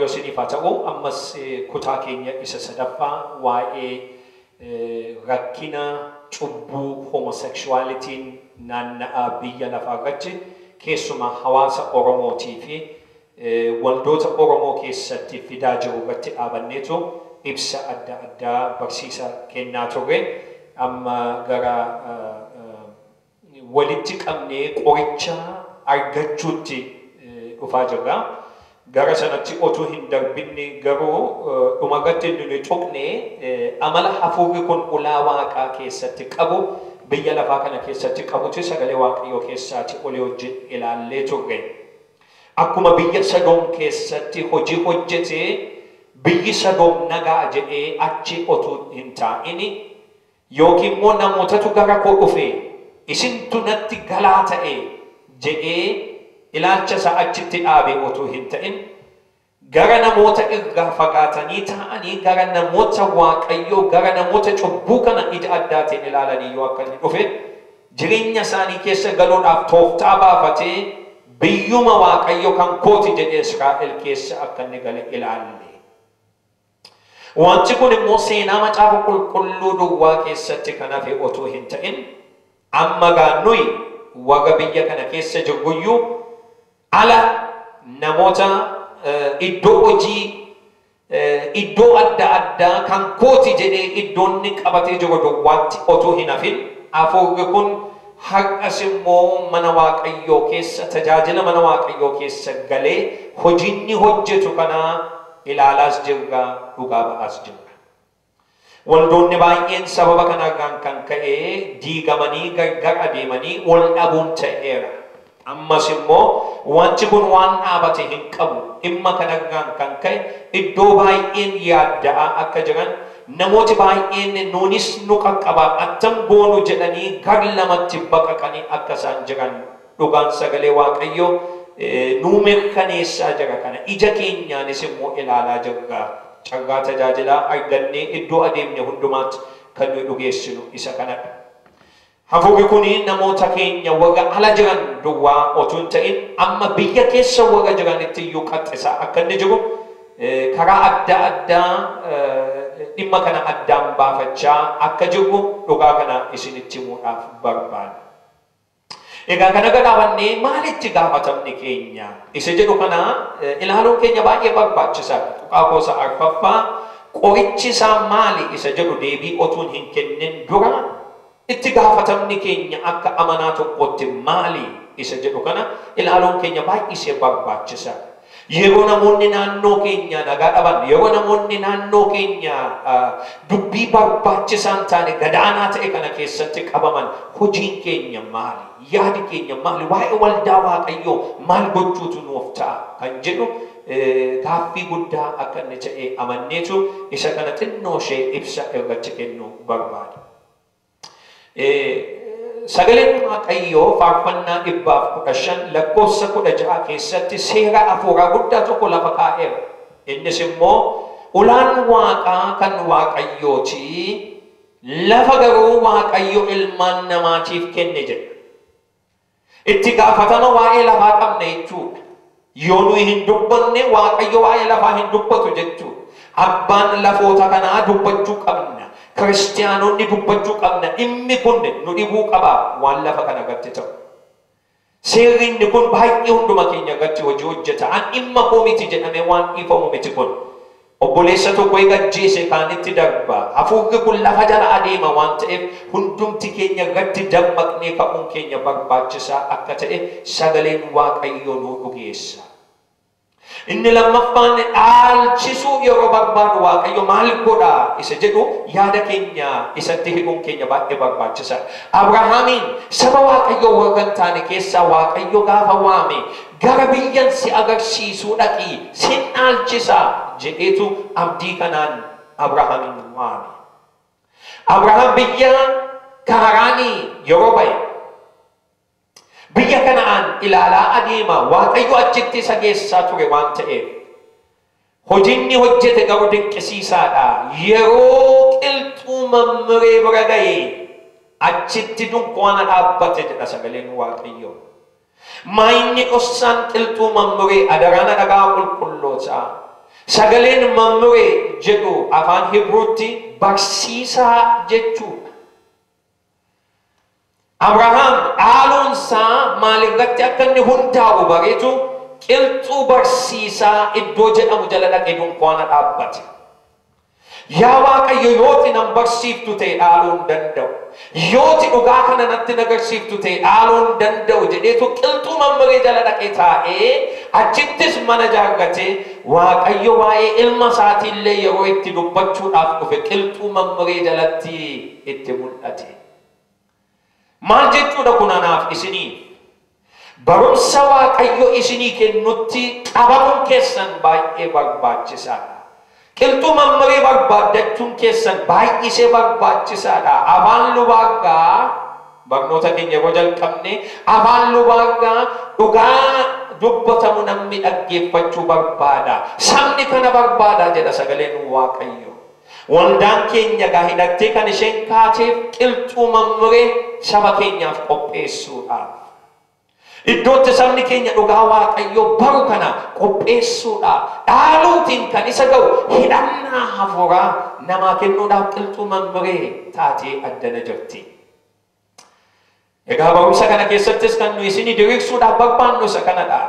Waaqayyoo isiniif haa ta'u. Ammas kutaa keenya isa sadaffaa waa'ee rakkina cubbuu homosekshuwaalitiin naanna'aa biyya lafaa irratti keessumaa hawaasa Oromootii fi waldoota Oromoo keessatti fidaa jiru irratti dhaabanneetu ibsa adda addaa barsiisa kennaa turre. Amma gara walitti qabnee qoricha argachuutti dhufaa jirra. Gara sanatti otuu hin darbinni garuu dhumarratti nuyi tuqne amala hafuurri kun ulaa waaqaa keessatti qabu biyya lafaa kana keessatti qabuti sagalee Waaqayyoo keessaati olii wajjin ilaallee turre. Akkuma biyya Sadoom keessatti hojii hojjetee biyyi Sadoom nagaa jedhee achi otuu hin taa'ini yookiin immoo namootatu gara koo dhufe isintu natti galaa ta'e jedhee ilaalcha isaa achitti dhaabe otuu hin ta'in gara namoota irraa fagaatanii ta'anii gara namoota Waaqayyoo gara namoota cubbuu kana ija addaatiin ilaalanii yoo akka inni dhufe jireenya isaanii keessa galuudhaaf tooftaa baafatee biyyuma Waaqayyo kan kooti jedhee Israa'el keessa akka inni gale ilaalle. Wanti kun immoo seenaa macaafa qulqulluu duwwaa keessatti kan hafe otuu hin ta'in amma gaa nuyi warra biyya kana keessa jirruyyuu ala namoota iddoo hojii iddoo adda addaa kan kooti jedhee iddoonni qabatee jiru duwwaatti otuu hin hafin hafuurri kun har'as immoo mana Waaqayyoo keessa tajaajila mana Waaqayyoo keessa galee hojiinni hojjetu kana ilaalaas jirra, dhugaa ba'aas jirra. Waldoonni baay'een sababa kanarraan kan ka'e diigamanii gargar adeemanii wal dhabuun ta'eera. Ammas immoo wanti kun waan dhaabate hin qabu. Dhimma kanarraan kan ka'e iddoo baay'een yaadda'aa akka jiran namooti baay'een nuunis nu qaqqaba attam goonu jedhanii gar lamatti baqaqanii akka isaan jiran dhugaan sagalee Waaqayyoo nuu mirkaneessaa jira. Kana ija keenyaanis immoo ilaalaa jirra. Carraa tajaajilaa argannee iddoo adeemne hundumaatti kan nuyi dhugeessinu isa kanadha. Hafuurri kun namoota keenya warra ala jiran duwwaa otuu hin ta'in amma biyya keessa warra jiranitti iyyuu qaxxisaa akka inni jiru karaa adda addaa dhimma kana addaan baafachaa akka jirru dhugaa kana isinitti himuudhaaf barbaada. Egaa kana gadaawwannee maalitti gaafatamni keenya isa jedhu kana ilaaluun keenya baay'ee barbaachisaadha. Tuqaa gosa arfaffaa qorichi isaa maali isa jedhu deebii otuun hin kennin dura itti gaafatamni keenya akka amanaa tokkotti maali isa jedhu kana ilaaluun keenya baay'isee barbaachisaadha. Yeroo namoonni naannoo keenya nagaa dhaban, yeroo namoonni naannoo keenya dubbii barbaachisaa hin taane gadaanaa ta'e kana keessatti qabaman hojiin keenya maali? Yaadi keenya maali? Waa'ee waldaa Waaqayyoo maal gochuutu nuuf ta'a kan jedhu gaaffii guddaa akka inni ta'e amanneetu isa kana xinnoo ishee ibsa irratti kennuu barbaada. Sagaleen Waaqayyoo faarfannaa 115 lakkoofsa 16 keessatti seera hafuuraa guddaa tokko lafa kaa'eera. Innis immoo ulaan waaqaa kan Waaqayyooti, lafa garuu Waaqayyo ilmaan namaatiif kenne jedha. Itti gaafatama waa'ee lafaa qabna jechuudha. Yoo nuyi hin dubbanne Waaqayyo waa'ee lafaa hin dubbatu jechuudha. Abbaan lafoota kanaa dubbachuu qabna. Kiristiyaanonni dubbachuu qabna. Dhimmi kun nu dhibuu qaba waan lafa kana irratti ta'u. Seerri inni kun baay'ee hunduma keenya irratti hojii hojjeta. An dhimma koo miti jedhamee waan dhiifamu miti kun. Obboleessa tokko eega ajjeese kaanitti darba. Hafuurri kun lafa jala adeema waan ta'eef hundumti keenya irratti dammaqnee ka'uun keenya barbaachisaa akka ta'e sagaleen Waaqayyoo nu dhugeessa. Inni lammaffaan dhaalchisuu yeroo barbaadu Waaqayyo maal godhaa isa jedhu yaada keenya isatti hidhuun keenya baay'ee barbaachisaadha. Abrahaamiin saba Waaqayyoo warra hin taane keessaa Waaqayyo gaafa waame gara biyyan si agarsiisuu dhaqii sin dhaalchisaa jedheetu abdii kanaan Abrahaamiin waame. Abrahaam biyya Kaaraanii yeroo ba'e biyya Kana'aan ilaalaa adeema Waaqayyo achitti isa geessaa ture waan ta'eef hojiinni hojjete garuu dinqisiisaadha. Yeroo qilxuu Mammiree bira ga'e achitti dunkaana dhaabbate jedha sagaleen Waaqayyoo. Maayinni dhoksaan qilxuu Mammiree adaraana dhagaa qulqullootaa. Sagaleen Mamree jedhu afaan Hibruutti barsiisaa jechuudha. Abrahaam dhaaluunsaa maalirratti akka inni hundaa'u bareetu qilxuu barsiisaa iddoo jedhamu jala dhaqee dunkaana dhaabbate. Yaa Waaqayyo, yooti nan barsiiftu ta'e dhaaluu hin danda'u. Yooti dhugaa kana natti nagarsiiftu ta'e dhaaluu hin danda'u jedheetu qilxuu Mamree jala dhaqee taa'ee achittis mana jaarratee Waaqayyo waa'ee ilma isaatiillee yeroo itti dubbachuudhaaf dhufe qilxuu Mamree jalatti itti mul'ate. Maal jechuudha kun anaaf isiniif? Barumsa Waaqayyo isinii kennutti qabamuun keessan baay'ee barbaachisaadha. Qilxuu Mamree barbaaddachuun keessan baay'isee barbaachisaadha. Afaan lubaaggaa barnoota keenya yeroo jalqabne afaan lubaaggaa dhugaa dubbatamu namni dhaggeeffachuu barbaada. Sabni kana barbaada jedha sagaleen Waaqayyo. Waldaan keenya gaa hidhattee kan isheen kaateef qilxuu Mamree saba keenyaaf qopheessuudhaaf. Iddootti sabni keenya dhugaa Waaqayyoo baru kana qopheessuudhaaf dhaaluutiin kan isa ga'u hidhannaa hafuuraa namaa kennuudhaaf qilxuu Mamree taatee addana jirti. Egaa barumsa kana keessattis kan nu isinii diriirsuudhaaf barbaannu isa kanadha.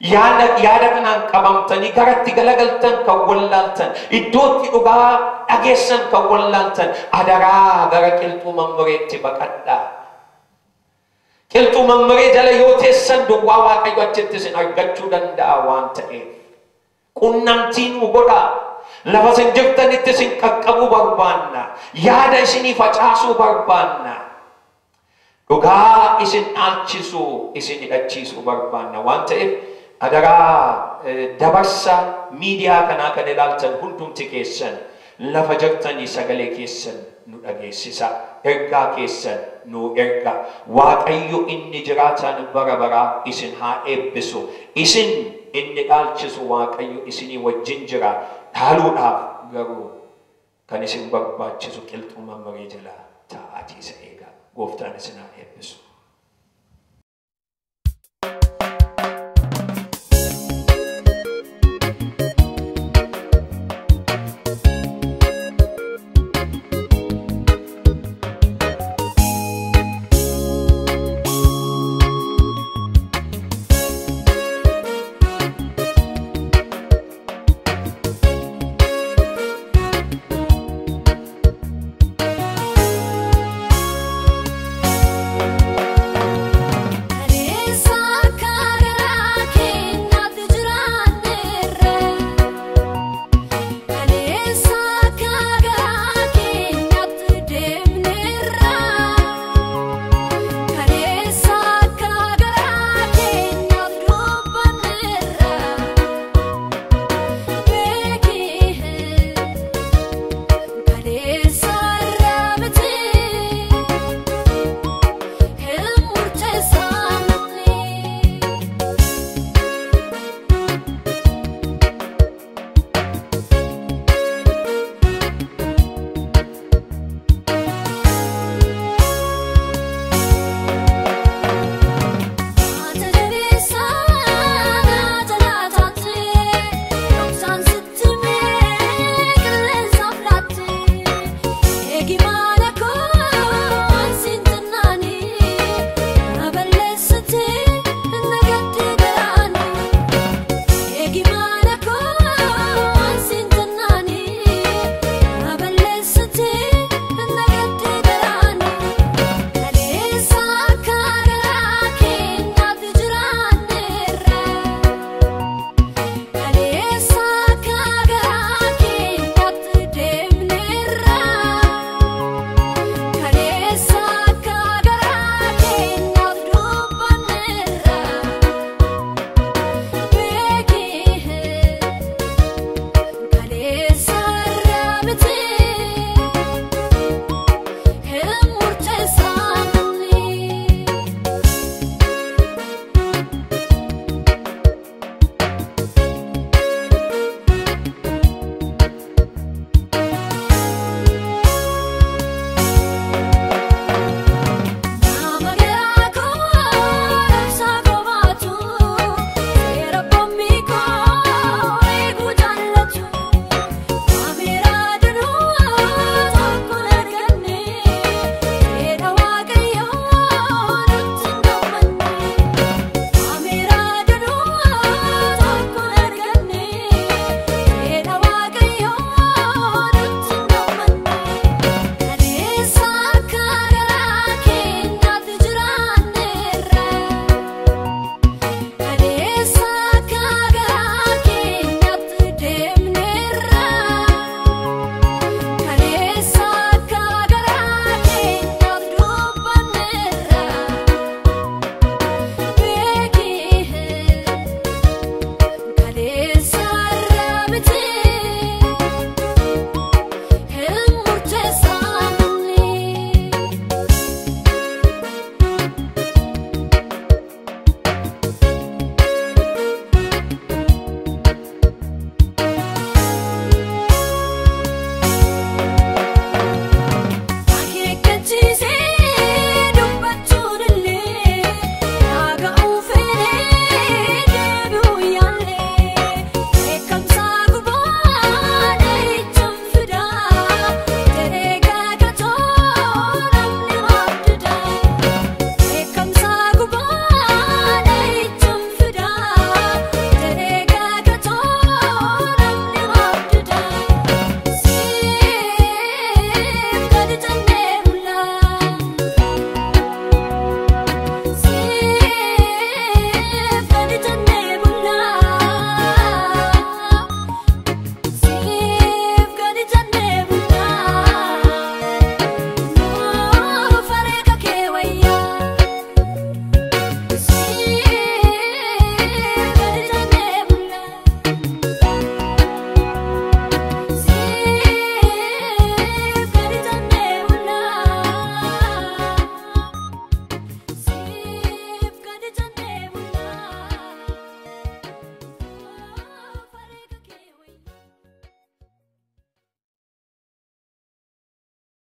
Yaada kanaan qabamtanii garatti galagaltan kan wallaaltan, iddootti dhugaa dhageessan kan wallaaltan, adaraa gara qilxuu Mamreetti baqadhaa. Qilxuu Mamree jala yoo teessan duwwaa Waaqayyo achitti isin argachuu danda'a waan ta'eef. Qunnamtii nu godhaa. Lafa isin jirtanitti isin qaqqabuu barbaanna. Yaada isinii facaasuu barbaanna. Dhugaa isin dhaalchisuu, isin hidhachiisuu barbaanna waan ta'eef adaraa dabarsa miidiyaa kanaa kan ilaaltan hundumti keessan lafa jirtanii sagalee keessan nu dhageessisa. Ergaa keessan nu erga. Waaqayyo inni jiraatan bara baraa isin haa eebbisu. Isin inni dhaalchisu Waaqayyo isinii wajjin jira. Dhaaluudhaaf garuu kan isin barbaachisu qilxuu Mamree jala taa'aatii isa eegaa. Gooftaan isin haa eebbisu.